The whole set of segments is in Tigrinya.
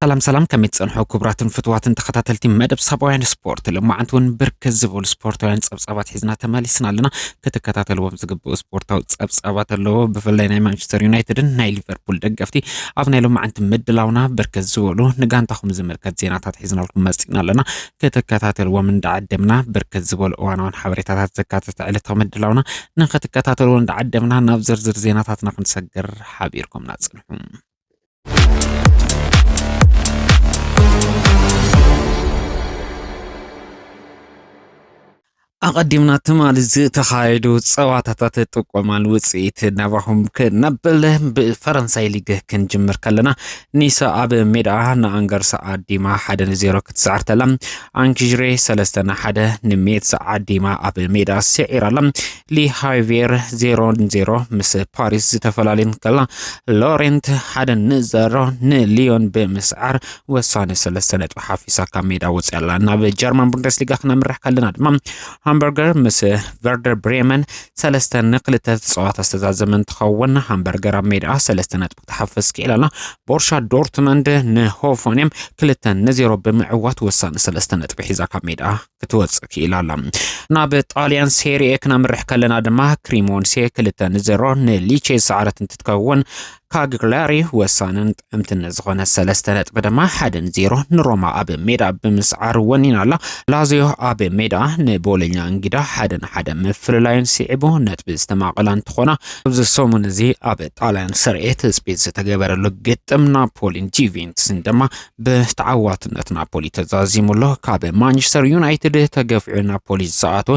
ሰላም ሰላም፣ ከመይ ትጸንሑ ክቡራትን ፍትዋትን ተኸታተልቲ መደብ ሳባውያን ስፖርት? ልማዓንቲ እውን ብርክት ዝበሉ ስፖርታውያን ጸብጻባት ሒዝና ተመሊስና ኣለና። ክትከታተልዎም ዝግብኡ ስፖርታዊ ጸብጻባት ኣለዎ። ብፍላይ ናይ ማንቸስተር ዩናይትድን ናይ ሊቨርፑል ደገፍቲ ኣብ ናይ ሎማዓንቲ ምድላውና ብርክት ዝበሉ ንጋንታኹም ዝምልከት ዜናታት ሒዝናልኩም መጺእና ኣለና። ክትከታተልዎም እንዳዓደምና ብርክት ዝበሉ እዋናውን ሓበሬታታት ዘካተተ ዕለታዊ ምድላውና ንክትከታተልዎ እንዳዓደምና ናብ ዝርዝር ዜናታትና ክንሰግር ሓቢርኩምና ጽንሑ። ኣቐዲምና ትማሊ ዝተኻየዱ ጸዋታታት ጥቆማን ውጽኢት ናባኹም ክነብል። ብፈረንሳይ ሊግ ክንጅምር ከለና፣ ኒስ ኣብ ሜዳ ንኣንገርስ ዓዲማ ሓደ ንዜሮ ክትስዕር ተላ፣ ኣንክጅሬ ሰለስተ ንሓደ ንሜትስ ዓዲማ ኣብ ሜዳ ስዒራ ኣላ። ሊ ሃይቬር ዜሮ ንዜሮ ምስ ፓሪስ ዝተፈላለየን ከላ፣ ሎሬንት ሓደ ንዜሮ ንሊዮን ብምስዓር ወሳኒ ሰለስተ ነጥቢ ሓፊሳ ካብ ሜዳ ወፂኣ ኣላ። ናብ ጀርመን ቡንደስሊጋ ክነምርሕ ከለና ድማ፣ ሃምበርገር ምስ ቨርደር ብሬመን ሰለስተ ንክልተ ጸዋታ ዝተዛዘመ እንትኸውን፣ ሃምበርገር ኣብ ሜዳ ሰለስተ ነጥቢ ክትሓፍስ ክኢላ ኣላ። ቦርሻ ዶርትመንድ ንሆፈንሄም ክልተ ንዜሮ ብምዕዋት ወሳኒ ሰለስተ ነጥቢ ሒዛ ካብ ሜዳ ክትወጽእ ክኢላ ኣላ። ናብ ጣልያን ሴሪኤ ክነምርሕ ከለና ድማ፣ ክሪሞንሴ ክልተ ንዜሮ ንሊቼ ዝሰዓረት እንትትከውን፣ ካግላሪ ወሳንን ጥዕምትን ዝኾነ ሰለስተ ነጥቢ ድማ ሓደ ንዜሮ ንሮማ ኣብ ሜዳ ብምስዓር ወኒና ኣላ። ላዚዮ ኣብ ሜዳ ንቦሎኛ እንግዳ ሓደ ንሓደ ምፍልላዩን ስዒቡ ነጥቢ ዝተማቐላ እንትኾና፣ ኣብዚ ሰሙን እዚ ኣብ ጣልያን ሰሪኤ ትጽቢት ዝተገበረሉ ግጥም ናፖሊን ጁቬንቱስን ድማ ብተዓዋትነት ናፖሊ ተዛዚሙ ኣሎ። ካብ ማንቸስተር ዩናይትድ ተገፊዑ ናፖሊ ዝሰኣቶ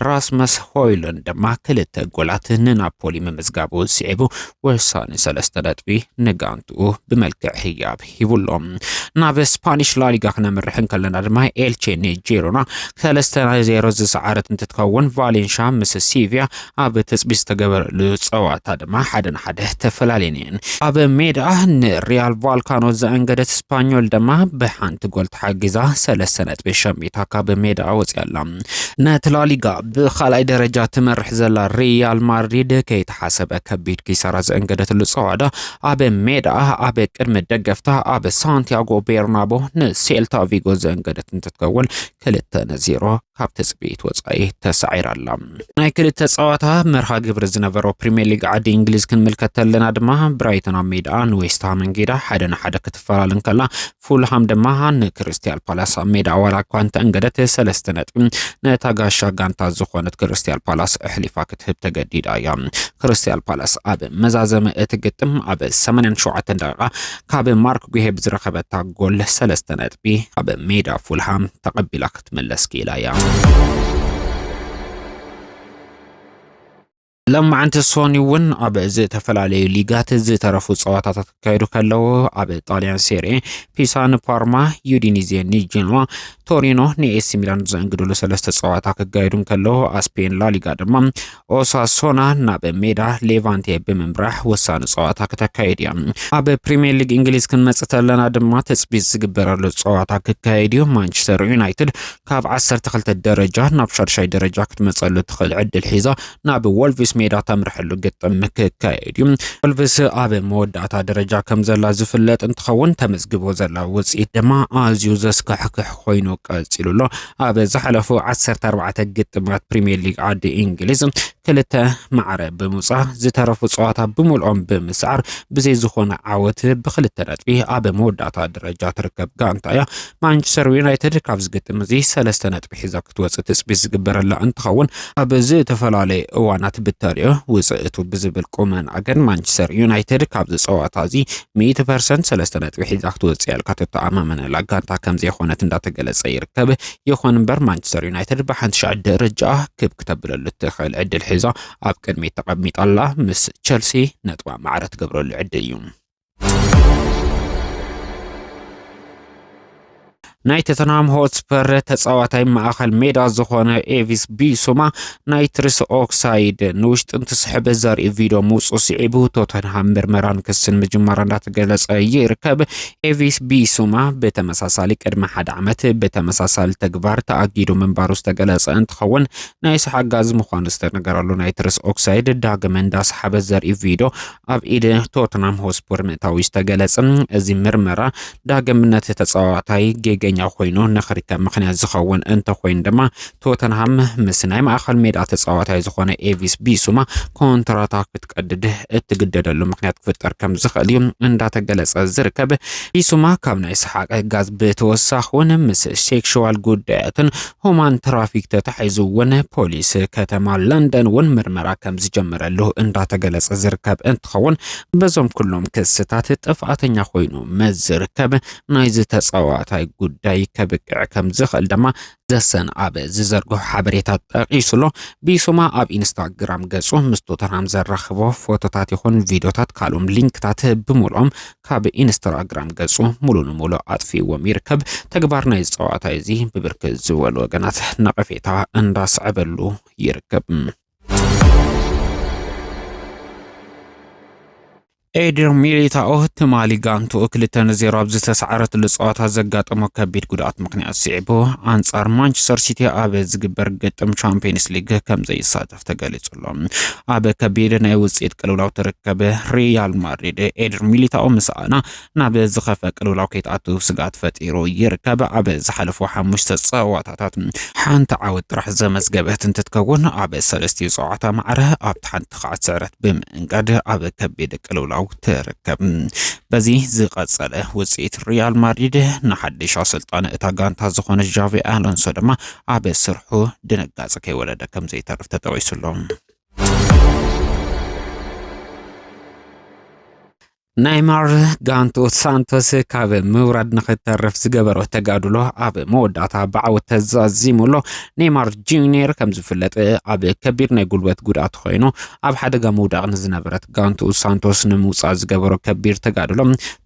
ራስመስ ሆይሉንድ ድማ ክልተ ጎላት ንናፖሊ ምምዝጋቡ ስዒቡ ወሳኒ ሰለስተ ነጥቢ ንጋንትኡ ብመልክዕ ህያብ ሂቡ ኣሎ። ናብ ስፓኒሽ ላሊጋ ክነምርሕ እንከለና ድማ፣ ኤልቼ ንጄሮና ሰለስተ ንዜሮ ዝሰዓረት እንትትከውን፣ ቫሌንሻ ምስ ሲቪያ ኣብ ትጽቢት ዝተገበረሉ ጸዋታ ድማ ሓደ ንሓደ ተፈላለየን እየን። ኣብ ሜዳ ንሪያል ቫልካኖ ዘአንገደት ስፓኞል ድማ ብሓንቲ ጎል ተሓጊዛ ሰለስተ ነጥቢ ሸሚታ ካብ ሜዳ ወፂኣ ኣላ። ነቲ ላሊጋ ብኻልኣይ ደረጃ ትመርሕ ዘላ ሪያል ማድሪድ ከይተሓሰበ ከቢድ ኪሳራ ዘአንገደትሉ ጸዋታ፣ ኣብ ሜዳ ኣብ ቅድሚ ደገፍታ ኣብ ሳንቲያጎ ቤርናቦ ንሴልታ ቪጎ ዘአንገደት እንትትከውን፣ ክልተ ንዜሮ ካብ ትጽቢት ወጻኢ ተሳዒራ ኣላ። ናይ ክልተ ጸዋታ መርሃ ግብሪ ዝነበሮ ፕሪምየር ሊግ ዓዲ እንግሊዝ ክንምልከት ተለና ድማ፣ ብራይተን ኣብ ሜዳ ንዌስትሃም እንጌዳ ሓደ ንሓደ ክትፈላለ እንከላ፣ ፉልሃም ድማ ንክሪስታል ፓላስ ኣብ ሜዳ ዋላ እኳ እንተእንገደት፣ ሰለስተ ነጥቢ ነታ ጋሻ ጋንታ ዝኾነት ክሪስታል ፓላስ ኣሕሊፋ ክትህብ ተገዲዳ እያ። ክሪስታል ፓላስ ኣብ መዛዘሚ እቲ ግጥም ኣብ ሰማንያን ሸውዓተን ደቂቓ ካብ ማርክ ጉሄ ብዝረኸበታ ጎል ሰለስተ ነጥቢ ኣብ ሜዳ ፉልሃም ተቐቢላ ክትምለስ ክኢላ እያ። ለማዓንቲ ሶኒ እውን ኣብ ዝተፈላለዩ ሊጋት ዝተረፉ ጸዋታታት ክካየዱ ከለዉ፣ ኣብ ጣልያን ሴሪኤ ፒሳ ንፓርማ፣ ዩዲኒዜ ንጄኖዋ፣ ቶሪኖ ንኤሲ ሚላን ዘእንግድሉ ሰለስተ ጸዋታ ክካየዱ እንከለዉ፣ ኣብ ስፔን ላሊጋ ድማ ኦሳሶና ናብ ሜዳ ሌቫንቴ ብምምራሕ ወሳኒ ጸዋታ ክተካየድ እያ። ኣብ ፕሪምየር ሊግ እንግሊዝ ክንመጽእ ተለና ድማ፣ ትጽቢት ዝግበረሉ ጸዋታ ክካየድ እዩ። ማንቸስተር ዩናይትድ ካብ ዓሰርተ ክልተ ደረጃ ናብ ሻድሻይ ደረጃ ክትመጸሉ ትኽእል ዕድል ሒዛ ናብ ወልቭስ ሜዳ ተምርሐሉ ግጥም ክካየድ እዩ። ወልቭስ ኣብ መወዳእታ ደረጃ ከም ዘላ ዝፍለጥ እንትኸውን፣ ተመዝግቦ ዘላ ውጽኢት ድማ ኣዝዩ ዘስካሕክሕ ኮይኑ ቀጺሉ ኣሎ። ኣብ ዝሓለፉ ዓሰርተ ኣርባዕተ ግጥማት ፕሪምየር ሊግ ዓዲ እንግሊዝ ክልተ ማዕረ ብምውጻእ፣ ዝተረፉ ጸዋታ ብምልኦም ብምስዓር፣ ብዘይ ዝኾነ ዓወት ብክልተ ነጥቢ ኣብ መወዳእታ ደረጃ ትርከብ ጋንታ እያ። ማንቸስተር ዩናይትድ ካብዚ ግጥም እዚ ሰለስተ ነጥቢ ሒዛ ክትወጽእ ትጽቢት ዝግበረላ እንትኸውን፣ ኣብ ዝተፈላለየ እዋናት ብተሪኦ ውጽእቱ ብዝብል ቁመና ግን ማንቸስተር ዩናይትድ ካብዚ ጸዋታ እዚ ሚእቲ ፐርሰንት ሰለስተ ነጥቢ ሒዛ ክትወጽእ እያ ኢልካ ትተኣማመነላ ጋንታ ከም ዘይኮነት እንዳተገለጸ ይርከብ። ይኹን እምበር፣ ማንቸስተር ዩናይትድ ብሓንቲ ሻዕ ደረጃ ክብ ክተብለሉ እትኽእል ዕድል ሒዛ ኣብ ቅድሚት ተቐሚጣ ኣላ። ምስ ቸልሲ ነጥባ ማዕረ ትገብረሉ ዕድል እዩ። ናይ ቶተንሃም ሆትስፐር ተጻዋታይ ማእኸል ሜዳ ዝኾነ ኤቪስ ቢሱማ ናይትርስ ኦክሳይድ ንውሽጢ እንትስሕብ ዘርኢ ቪድዮ ምውፁ ስዒቡ፣ ቶተንሃም ምርመራን ክስን ምጅማር እንዳተገለጸ ይርከብ። ኤቪስ ቢሱማ ብተመሳሳሊ ቅድሚ ሓደ ዓመት ብተመሳሳሊ ተግባር ተኣጊዱ ምንባሩ ዝተገለጸ እንትኸውን፣ ናይ ሰሓጋዝ ምዃኑ ዝተነገረሉ ናይትርስ ኦክሳይድ ዳግም እንዳሰሓበ ዘርኢ ቪድዮ ኣብ ኢድ ቶተንሃም ሆትስፐር ምእታዊ ዝተገለጸ። እዚ ምርመራ ዳግምነት ተጻዋታይ ጌገኛ ኮይኑ ንኽርከብ ምኽንያት ዝኸውን እንተኾይኑ ድማ፣ ቶተንሃም ምስ ናይ ማእኸል ሜዳ ተጻዋታይ ዝኾነ ኤቪስ ቢሱማ ኮንትራታ ክትቀድድ እትግደደሉ ምኽንያት ክፍጠር ከም ዝኽእል እዩ እንዳተገለጸ ዝርከብ። ቢሱማ ካብ ናይ ሰሓቅ ጋዝ ብተወሳኺ እውን ምስ ሴክሹዋል ጉዳያትን ሁማን ትራፊክ ተታሒዙ እውን ፖሊስ ከተማ ለንደን እውን ምርመራ ከም ዝጀመረሉ እንዳተገለጸ ዝርከብ እንትኸውን፣ በዞም ኩሎም ክስታት ጥፍኣተኛ ኮይኑ ምስ ዝርከብ ናይዚ ተጻዋታይ ጉዳይ ከብቅዕ ከም ዝኽእል ድማ ዘሰን ኣብ ዝዘርግሖ ሓበሬታ ጠቒሱ ኣሎ። ቢሱማ ኣብ ኢንስታግራም ገጹ ምስ ቶተንሃም ዘራኽቦ ፎቶታት ይኹን ቪዲዮታት፣ ካልኦም ሊንክታት ብምልኦም ካብ ኢንስታግራም ገጹ ሙሉ ንሙሉ ኣጥፊእዎም ይርከብ። ተግባር ናይ ጸዋታ እዚ ብብርክት ዝበሉ ወገናት ነቐፌታ እንዳስዐበሉ ይርከብ። ኤድር ሚሊታኦ ትማሊ ጋንትኡ ክልተ ንዜሮ ኣብ ዝተሰዓረትሉ ጸዋታ ዘጋጠሞ ከቢድ ጉድኣት ምኽንያት ስዒቡ፣ ኣንጻር ማንቸስተር ሲቲ ኣብ ዝግበር ግጥም ቻምፒየንስ ሊግ ከም ዘይሳተፍ ተገሊጹ ኣሎ። ኣብ ከቢድ ናይ ውጽኢት ቅልውላው ትርከብ ሪያል ማድሪድ፣ ኤድር ሚሊታኦ ምስኣና ናብ ዝኸፈ ቅልውላው ከይትኣቱ ስግኣት ፈጢሩ ይርከብ። ኣብ ዝሓለፉ ሓሙሽተ ጸዋታታት ሓንቲ ዓወት ጥራሕ ዘመዝገበት እንትትከውን፣ ኣብ ሰለስቲኡ ጸዋታ ማዕረ ኣብቲ ሓንቲ ከዓት ስዕረት ብምእንጋድ ኣብ ከቢድ ቅልውላው ትርከብ። በዚ ዝቐጸለ ውጽኢት፣ ሪያል ማድሪድ ንሓድሽ ኣሰልጣኒ እታ ጋንታ ዝኾነ ጃቪ ኣሎንሶ ድማ ኣብ ስርሑ ድንጋጸ ከይወለደ ከም ዘይተርፍ ተጠቒሱ ኣሎ። ኔይማር ጋንቱ ሳንቶስ ካብ ምውራድ ንኽተርፍ ዝገበሮ ተጋድሎ ኣብ መወዳእታ ብዓወት ተዛዚሙ ኣሎ። ኔይማር ጁኒየር ከም ዝፍለጥ ኣብ ከቢድ ናይ ጉልበት ጉድኣት ኮይኑ ኣብ ሓደጋ ምውዳቕ ንዝነበረት ጋንቱ ሳንቶስ ንምውጻእ ዝገበሮ ከቢድ ተጋድሎ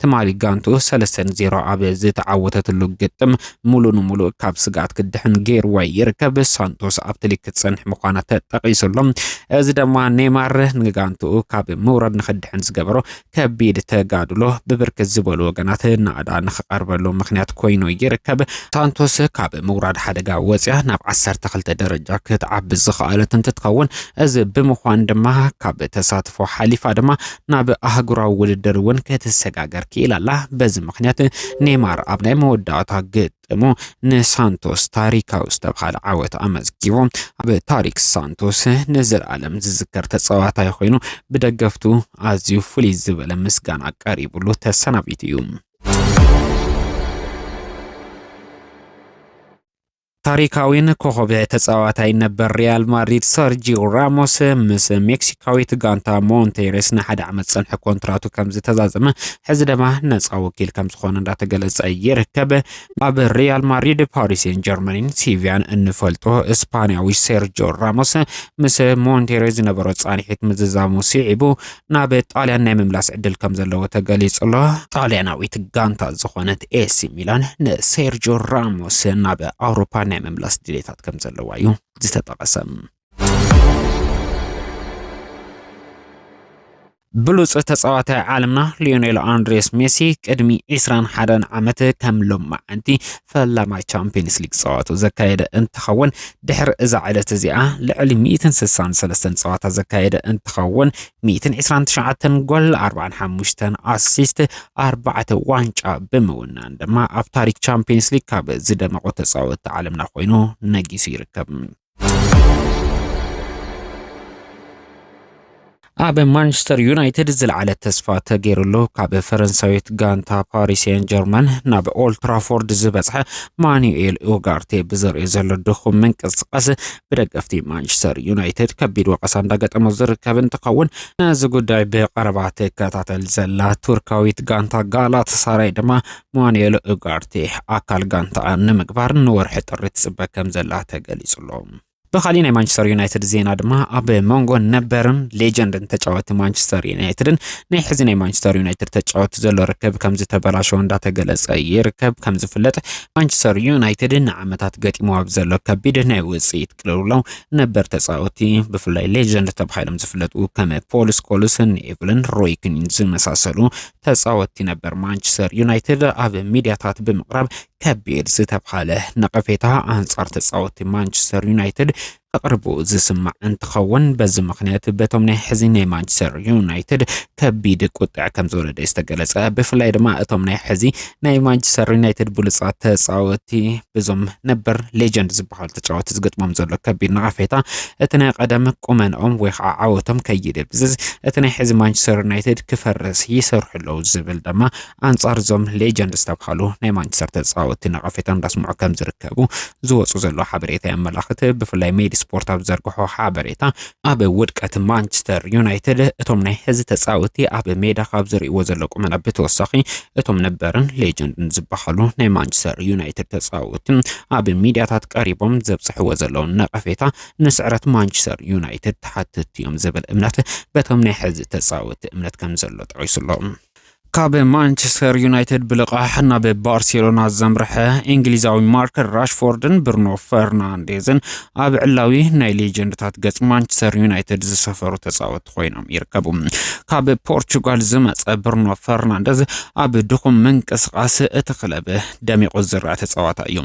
ትማሊ ጋንቱ ሰለስተ ንዜሮ ኣብ ዝተዓወተትሉ ግጥም ሙሉ ንሙሉ ካብ ስግኣት ክድሕን ገይርዋ ይርከብ። ሳንቶስ ኣብቲ ሊግ ክትጸንሕ ምዃና ተጠቒሱ ኣሎ። እዚ ድማ ኔይማር ንጋንቱ ካብ ምውራድ ንኽድሕን ዝገበሮ ከቢድ ተጋድሎ ብብርክት ዝበሉ ወገናት ናእዳ ንኽቐርበሉ ምኽንያት ኮይኑ ይርከብ። ሳንቶስ ካብ ምውራድ ሓደጋ ወፅያ ናብ ዓሰርተ ክልተ ደረጃ ክትዓቢ ዝኸኣለት እንትትኸውን፣ እዚ ብምዃን ድማ ካብ ተሳትፎ ሓሊፋ ድማ ናብ ኣህጉራዊ ውድድር እውን ክትሰጋገር ክኢላ ኣላ። በዚ ምኽንያት ኔይማር ኣብ ናይ መወዳእታ ግጥሙ ንሳንቶስ ታሪካዊ ዝተብሃለ ዓወት ኣመዝጊቡ፣ ኣብ ታሪክ ሳንቶስ ንዘለኣለም ዝዝከር ተጻዋታይ ኮይኑ ብደገፍቱ ኣዝዩ ፍሉይ ዝበለ ምስጋና ቀሪቡሉ ተሰናቢቱ እዩ። ታሪካዊን ኮኸብ ተጻዋታይ ነበር ሪያል ማድሪድ ሰርጂዮ ራሞስ ምስ ሜክሲካዊት ጋንታ ሞንቴሬስ ንሓደ ዓመት ጸንሐ ኮንትራቱ ከም ዝተዛዘመ፣ ሕዚ ድማ ነጻ ወኪል ከም ዝኾነ እንዳተገለጸ ይርከብ። ኣብ ሪያል ማድሪድ፣ ፓሪስ ሴን ጀርመንን ሲቪያን እንፈልጦ ስፓንያዊ ሴርጂዮ ራሞስ ምስ ሞንቴሬ ዝነበሮ ጻንሒት ምዝዛሙ ስዒቡ ናብ ጣልያን ናይ ምምላስ ዕድል ከም ዘለዎ ተገሊጹ ኣሎ። ጣልያናዊት ጋንታ ዝኾነት ኤሲ ሚላን ንሴርጂዮ ራሞስ ናብ ኣውሮፓ ናይ ምምላስ ድሌታት ከም ዘለዋ እዩ ዝተጠቐሰ። ብሉጽ ተጻዋታይ ዓለምና ሊዮኔል ኣንድሬስ ሜሲ ቅድሚ ዕስራን ሓደን ዓመት ከም ሎማዓንቲ ፈላማይ ቻምፒየንስ ሊግ ጸዋቱ ዘካየደ እንትኸውን፣ ድሕሪ እዛ ዕለት እዚኣ ልዕሊ ሚእትን ስሳን ሰለስተን ጸዋታ ዘካየደ እንትኸውን፣ ሚእትን ዕስራን ትሽዓተን ጎል፣ ኣርባዓን ሓሙሽተን ኣሲስት፣ ኣርባዕተ ዋንጫ ብምውናን ድማ ኣብ ታሪክ ቻምፒየንስ ሊግ ካብ ዝደመቑ ተጻወትቲ ዓለምና ኮይኑ ነጊሱ ይርከብ። ኣብ ማንቸስተር ዩናይትድ ዝለዓለ ተስፋ ተገይሩሉ ካብ ፈረንሳዊት ጋንታ ፓሪስ ሴን ጀርመን ናብ ኦልትራፎርድ ዝበጽሐ ማኑኤል ኡጋርቴ ብዘርእዮ ዘሎ ድኹም ምንቅስቃስ ብደገፍቲ ማንቸስተር ዩናይትድ ከቢድ ወቀሳ እንዳገጠሞ ዝርከብ እንትኸውን፣ ነዚ ጉዳይ ብቐረባ ትከታተል ዘላ ቱርካዊት ጋንታ ጋላታሳራይ ድማ ማኑኤል ኡጋርቴ ኣካል ጋንታ ንምግባር ንወርሒ ጥሪ ትጽበ ከም ዘላ ተገሊጹ ኣሎ። ብኻሊእ ናይ ማንቸስተር ዩናይትድ ዜና ድማ ኣብ መንጎ ነበርን ሌጀንድን ተጫወቲ ማንቸስተር ዩናይትድን ናይ ሕዚ ናይ ማንቸስተር ዩናይትድ ተጫወቲ ዘሎ ርክብ ከም ዝተበላሸወ እንዳተገለጸ ይርከብ። ከም ዝፍለጥ ማንቸስተር ዩናይትድ ንዓመታት ገጢሞ ኣብ ዘሎ ከቢድ ናይ ውጽኢት ቅልውላው ነበር ተጻወቲ ብፍላይ ሌጀንድ ተባሂሎም ዝፍለጡ ከም ፖል ስኮልስ፣ ኔቭልን ሮይ ኪንን ዝመሳሰሉ ተጻወቲ ነበር ማንቸስተር ዩናይትድ ኣብ ሚድያታት ብምቕራብ ከቢድ ዝተባሃለ ነቐፌታ ኣንጻር ተጻወቲ ማንቸስተር ዩናይትድ ከቕርቡ ዝስማዕ እንትኸውን፣ በዚ ምኽንያት በቶም ናይ ሕዚ ናይ ማንቸስተር ዩናይትድ ከቢድ ቁጥዕ ከም ዝወረደ ዝተገለጸ። ብፍላይ ድማ እቶም ናይ ሕዚ ናይ ማንቸስተር ዩናይትድ ብሉጻት ተጻወቲ ብዞም ነበር ሌጀንድ ዝበሃሉ ተጻወቲ ዝገጥሞም ዘሎ ከቢድ ነቐፌታ እቲ ናይ ቀደም ቁመንኦም ወይ ከዓ ዓወቶም ከይድብዝዝ እቲ ናይ ሕዚ ማንቸስተር ዩናይትድ ክፈርስ ይሰርሑ ኣለዉ ዝብል ድማ ኣንጻር እዞም ሌጀንድ ዝተባሃሉ ናይ ማንቸስተር ተጻወቲ ነቐፌታ እንዳስምዑ ከም ዝርከቡ ዝወፁ ዘሎ ሓበሬታ የመላኽት። ብፍላይ ሜዲ ስፖርት ኣብ ዘርግሖ ሓበሬታ ኣብ ውድቀት ማንቸስተር ዩናይትድ እቶም ናይ ሕዚ ተጻወቲ ኣብ ሜዳ ካብ ዝርእይዎ ዘሎ ቁመና ብተወሳኺ እቶም ነበርን ሌጀንድን ዝበሃሉ ናይ ማንቸስተር ዩናይትድ ተጻወቲ ኣብ ሚድያታት ቀሪቦም ዘብፅሕዎ ዘለዉ ነቐፌታ ንስዕረት ማንቸስተር ዩናይትድ ተሓተትቲ እዮም ዝብል እምነት በቶም ናይ ሕዚ ተጻወቲ እምነት ከም ዘሎ ጠቒሱ ኣሎ። ካብ ማንቸስተር ዩናይትድ ብልቓሕ ናብ ባርሴሎና ዘምርሐ እንግሊዛዊ ማርከስ ራሽፎርድን ብሩኖ ፈርናንዴዝን ኣብ ዕላዊ ናይ ሌጀንድታት ገጽ ማንቸስተር ዩናይትድ ዝሰፈሩ ተጻወቲ ኮይኖም ይርከቡ። ካብ ፖርቹጋል ዝመጸ ብሩኖ ፈርናንዴዝ ኣብ ድኹም ምንቅስቓስ እቲ ክለብ ደሚቑ ዝረኣ ተጻዋታይ እዩ።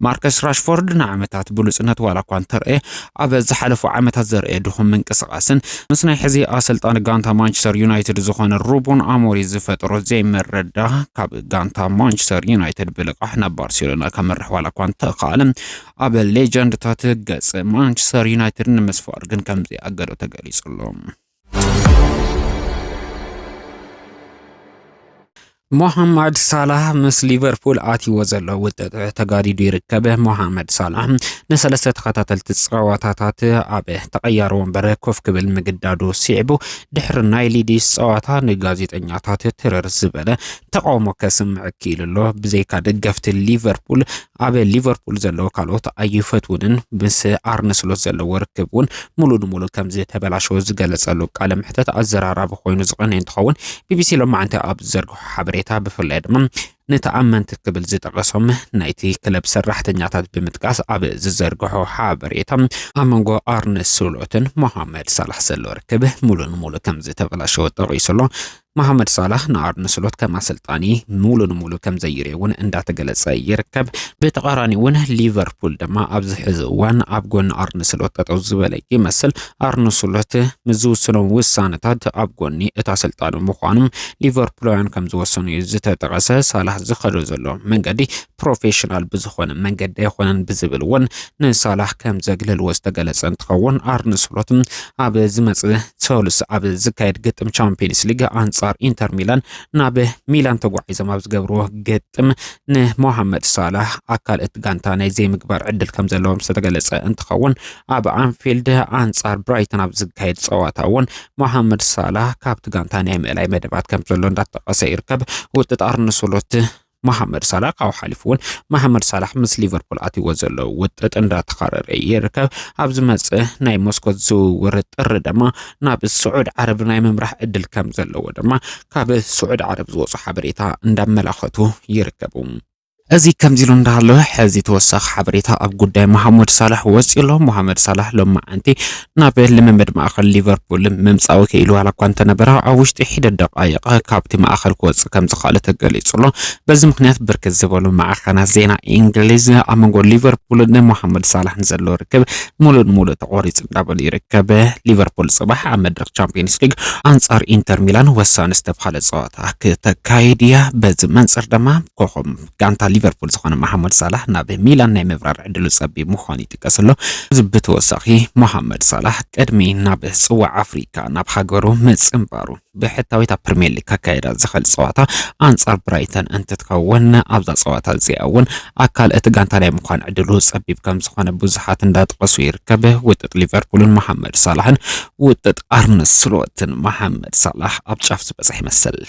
ማርከስ ራሽፎርድ ንዓመታት ብሉጽነት ዋላ እኳ እንተረኣየ፣ ኣብ ዝሓለፉ ዓመታት ዘርኣየ ድኹም ምንቅስቓስን ምስ ናይ ሕዚ ኣሰልጣኒ ጋንታ ማንቸስተር ዩናይትድ ዝኾነ ሩበን ኣሞሪም ዝፈጠሮ ዘይምርድዳእ ካብ ጋንታ ማንቸስተር ዩናይትድ ብልቓሕ ናብ ባርሴሎና ከምርሕ ዋላ እኳ እንተኸኣለ፣ ኣብ ሌጀንድታት ገጽ ማንቸስተር ዩናይትድ ንምስፋር ግን ከም ዘይኣገዶ ተገሊጹ ኣሎ። ሞሃማድ ሳላህ ምስ ሊቨርፑል ኣትይዎ ዘሎ ውጥጥ ተጋዲዱ ይርከብ። ሞሃመድ ሳላህ ንሰለስተ ተኸታተልቲ ጸዋታታት ኣብ ተቐያሪ ወንበር ኮፍ ክብል ምግዳዱ ስዒቡ፣ ድሕሪ ናይ ሊድስ ጸዋታ ንጋዜጠኛታት ትርር ዝበለ ተቓውሞ ከስምዕ ክኢሉ ኣሎ። ብዘይካ ደገፍቲ ሊቨርፑል፣ ኣብ ሊቨርፑል ዘለዉ ካልኦት ኣይፈትውንን። ምስ ኣርነ ስሎት ዘለዎ ርክብ እውን ሙሉ ንሙሉ ከም ዝተበላሸወ ዝገለጸሉ ቃለ መሕተት ኣዘራራቢ ኮይኑ ዝቐነ እንትኸውን፣ ቢቢሲ ሎማዓንቲ ኣብ ዝዘርግሖ ሓበሬታ፣ ብፍላይ ድማ ንተኣመንቲ ክብል ዝጠቐሶም ናይቲ ክለብ ሰራሕተኛታት ብምጥቃስ ኣብ ዝዘርግሖ ሓበሬታ፣ ኣብ መንጎ ኣርነ ስሎትን ሞሃመድ ሳላህ ዘሎ ርክብ ሙሉ ንሙሉ ከም ዝተበላሸወ ጠቒሱ ኣሎ። መሓመድ ሳላህ ንኣርነ ስሎት ከም ኣሰልጣኒ ሙሉ ንሙሉ ከም ዘይርዮ እውን እንዳተገለጸ ይርከብ። ብተቓራኒ እውን ሊቨርፑል ድማ ኣብዚ ሕዚ እዋን ኣብ ጎኒ ኣርነ ስሎት ጠጠው ዝበለ ይመስል። ኣርነ ስሎት ምስ ዝውስኖም ውሳነታት ኣብ ጎኒ እታ ኣሰልጣኒ ምዃኑ ሊቨርፑላውያን ከም ዝወሰኑ እዩ ዝተጠቐሰ። ሳላህ ዝኸዶ ዘሎ መንገዲ ፕሮፌሽናል ብዝኾነ መንገዲ ኣይኮነን ብዝብል እውን ንሳላህ ከም ዘግለልዎ ዝተገለጸ እንትኸውን፣ ኣርነ ስሎት ኣብ ዝመጽእ ሰሉስ ኣብ ዝካየድ ግጥም ቻምፒየንስ ሊግ ኣንጻር ኢንተር ሚላን ናብ ሚላን ተጓዒዞም ኣብ ዝገብርዎ ግጥም ንሞሃመድ ሳላህ ኣካል እቲ ጋንታ ናይ ዘይምግባር ዕድል ከም ዘለዎም ዝተገለጸ እንትኸውን፣ ኣብ ኣንፊልድ ኣንጻር ብራይተን ኣብ ዝካየድ ጸዋታ እውን ሞሃመድ ሳላህ ካብቲ ጋንታ ናይ ምእላይ መደባት ከም ዘሎ እንዳተጠቐሰ ይርከብ። ውጥጥ ኣርነ ስሎት መሓመድ ሳላህ ካብኡ ሓሊፉ እውን መሓመድ ሳላህ ምስ ሊቨርፑል ኣትይዎ ዘሎ ውጥጥ እንዳተኻረረ ይርከብ። ኣብ ዝመጽእ ናይ መስኮት ዝውውር ጥሪ ድማ ናብ ስዑድ ዓረብ ናይ ምምራሕ ዕድል ከም ዘለዎ ድማ ካብ ስዑድ ዓረብ ዝወጹ ሓበሬታ እንዳመላኸቱ ይርከቡ። እዚ ከምዚ ኢሉ እንዳሃለወ፣ ሕዚ ተወሳኺ ሓበሬታ ኣብ ጉዳይ መሓመድ ሳላህ ወጺኡ ኣሎ። መሓመድ ሳላህ ሎማዓንቲ ናብ ልምምድ ማእኸል ሊቨርፑል ምምጻኡ ክኢሉ ዋላ እኳ እንተነበረ፣ ኣብ ውሽጢ ሒደት ደቃይቕ ካብቲ ማእኸል ክወጽእ ከም ዝኸኣለ ተገሊጹ ኣሎ። በዚ ምኽንያት ብርክት ዝበሉ ማዕኸናት ዜና እንግሊዝ ኣብ መንጎ ሊቨርፑልን ሞሓመድ ሳላህን ዘሎ ርክብ ሙሉእ ንሙሉእ ተቖሪጹ እንዳበሉ ይርከብ። ሊቨርፑል ጽባሕ ኣብ መድረኽ ቻምፒየንስ ሊግ ኣንጻር ኢንተር ሚላን ወሳኒ ዝተባሃለ ጸዋታ ክተካይድ እያ። በዚ መንጽር ድማ ኮኾብ ጋንታ ሊቨርፑል ዝኾነ መሓመድ ሳላህ ናብ ሚላን ናይ ምብራር ዕድሉ ጸቢብ ምዃኑ ይጥቀስ ኣሎ። እዚ ብተወሳኺ፣ መሓመድ ሳላህ ቅድሚ ናብ ጽዋዕ ኣፍሪካ ናብ ሃገሩ ምጽንባሩ፣ ብሕታዊት ኣብ ፕሪምየር ሊግ ካካየዳ ዝኽእል ጸዋታ ኣንጻር ብራይተን እንትትከውን፣ ኣብዛ ጸዋታ እዚኣ እውን ኣካል እቲ ጋንታ ናይ ምዃን ዕድሉ ጸቢብ ከም ዝኾነ ብዙሓት እንዳጠቐሱ ይርከብ። ውጥጥ ሊቨርፑልን መሓመድ ሳላህን ውጥጥ ኣርነ ስሎትን መሓመድ ሳላህ ኣብ ጫፍ ዝበጽሕ ይመስል።